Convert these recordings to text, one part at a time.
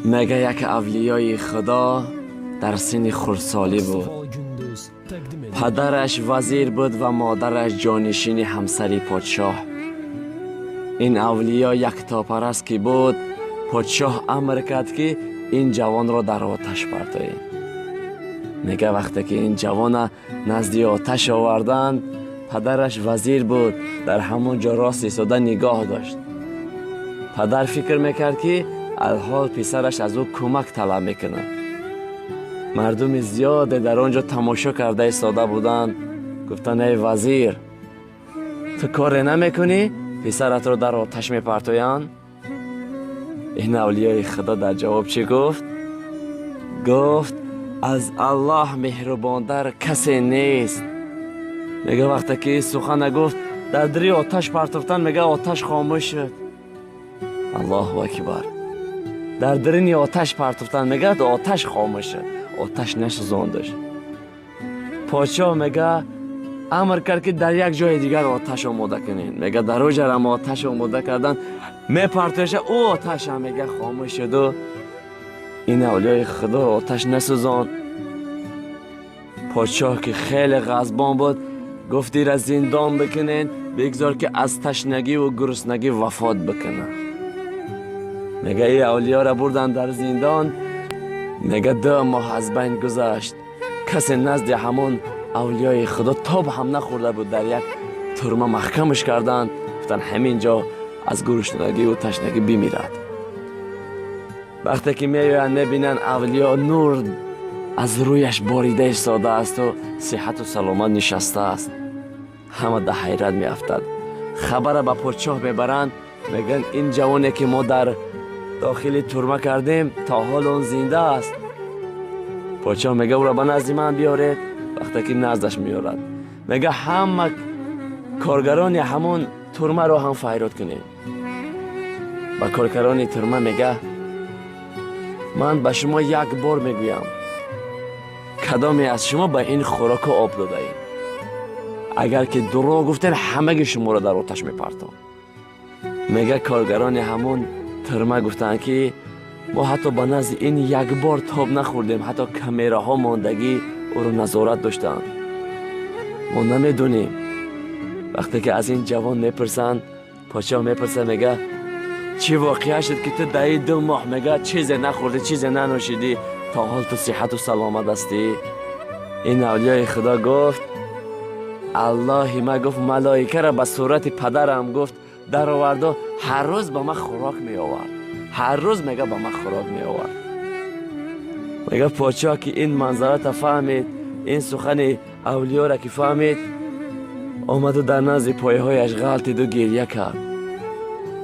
Мега, як авлиёи Худо дар синни хурдсолӣ буд. Aksafa Gündüz təqdim edir. Падараш вазир буд ва модараш ҷонишини ҳамсари подшоҳ. Ин авлиё яктопараст ки буд, подшоҳ амр кард, ки ин ҷавонро дар оташ партоед. Мега, вақте ки ин ҷавона назди оташ оварданд, падараш вазир буд, дар ҳамон ҷо рост истода нигоҳ дошт. Падар фикр мекард, ки алҳол писараш аз ӯ кӯмак талаб мекунад. Мардуми зиёде дар он ҷо тамошо карда истода буданд. Гуфтанд: «Эй вазир, ту коре намекунӣ, писаратро дар оташ мепартоянд?» Ин авлиёи Худо дар ҷавоб чӣ гуфт? Гуфт: «Аз Аллоҳ меҳрубонтар касе нест». Мега, вақте ки ин сухана гуфт, дар дари оташ партофтан, мега, оташ хомӯш шуд. Аллоҳу акбар! Дар дарини оташ партофтан, мега, оташ хомӯш шуд, оташ насӯзондаш. Подшоҳ, мега, амр кард, ки дар як ҷои дигар оташ омода кунед. Мега, дар оҷарам оташ омода кардан, мепартоша, ӯ оташам, мега, хомӯш шуду ин авлиёи Худо оташ насӯзонд. Подшоҳ, ки хеле ғазбон буд, гуфт: «Ира зиндон бикунед, бигзор, ки аз ташнагиву гуруснагӣ вафот бикунад». Мега, и авлиёра бурданд дар зиндон. Мега, 2 моҳ аз байн гузашт, касе назди ҳамон авлиёи Худо тоб ҳам нахӯрда буд. Дар як турма маҳкамаш карданд, гуфтанд, ҳамин ҷо аз гуруснагиву ташнагӣ бимирад. Вақте ки меоянд, мебинанд, авлиё нур аз рӯяш борида истодаасту сиҳату саломат нишастааст. Ҳама дар ҳайрат меафтад. Хабара ба подшоҳ мебаранд, мегӯянд, ин ҷавоне, ки мо дар дохили турма кардем, то ҳол он зинда аст. Подшоҳ мега, ӯро ба назди ман биёред. Вақте ки наздаш меорад, мега, ҳама коргарони ҳамон турмаро ҳам файрод кунед. Ба коргарони турма мега: «Ман ба шумо як бор мегӯям, кадоме аз шумо ба ин хӯроку об додаед? Агар ки дурӯғ гуфтен, ҳамаги шуморо дар оташ мепартом». Мега, коргарони ҳамон турма гуфтанд, ки мо ҳатто ба назди ин як бор тоб нахӯрдем, ҳатто камераҳо мондагӣ ӯро назорат доштанд, мо намедонем. Вақте ки аз ин ҷавон мепурсанд, подшоҳ мепурсад, мега, чӣ воқеа шуд, ки ту дар ин 2 моҳ, мега, чизе нахӯрдӣ, чизе нанӯшидӣ, то ҳол ту сиҳату саломат ҳастӣ? Ин авлиёи Худо гуфт: «Аллоҳи ма, гуфт, малоикаро ба сурати падарам, гуфт, дароварду ҳар рӯз ба ман хӯрок меовард, ҳар рӯз, мега, ба ман хӯрок меовард». Мега, подшоҳ ки ин манзарата фаҳмид, ин сухани авлиёра ки фаҳмид, омаду дар назди пойҳояш ғалтиду гирья кард.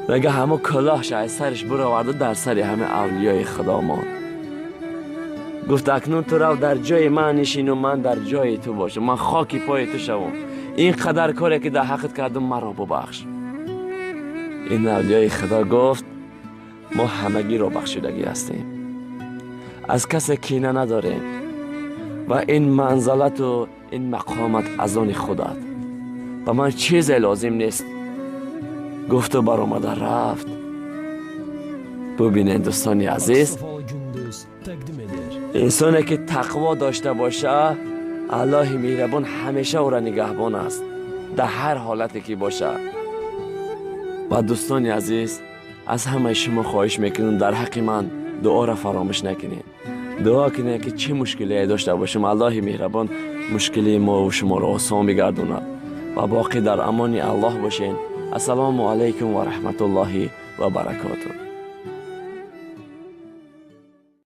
Мега, ҳамо кӯлоҳша аз сараш буроварду дар сари ҳама авлиёи Худо монд. Гуфт: «Акнун ту рав, дар ҷои ман нишину ман дар ҷои ту бошам, ман хоки пои ту шавам. Ин қадар коре, ки дар ҳаққат кардам, маро бубахш». Ин авлиёи Худо гуфт: «Мо ҳамагиро бахшидагӣ ҳастем, аз касе кина надорем ва ин манзалату ин мақомат аз они худат, ба ман чизе лозим нест», гуфту баромада рафт. Бубинед, дӯстони азиз, Aksafa Gündüz təqdim edir. инсоне ки тақво дошта боша, Аллоҳи меҳрабон ҳамеша ӯра нигаҳбон аст дар ҳар ҳолате ки боша. Ва, дӯстони азиз, аз ҳамаи шумо хоҳиш мекунам, дар ҳаққи ман дуоро фаромӯш накунед. Дуо кунед, ки чӣ мушкилие дошта бошем, Аллоҳи меҳрабон мушкилии мову шуморо осон бигардонад. Ва боқӣ дар амони Аллоҳ бошед. Ассалому алайкум ва раҳматуллоҳи ва баракотуҳ.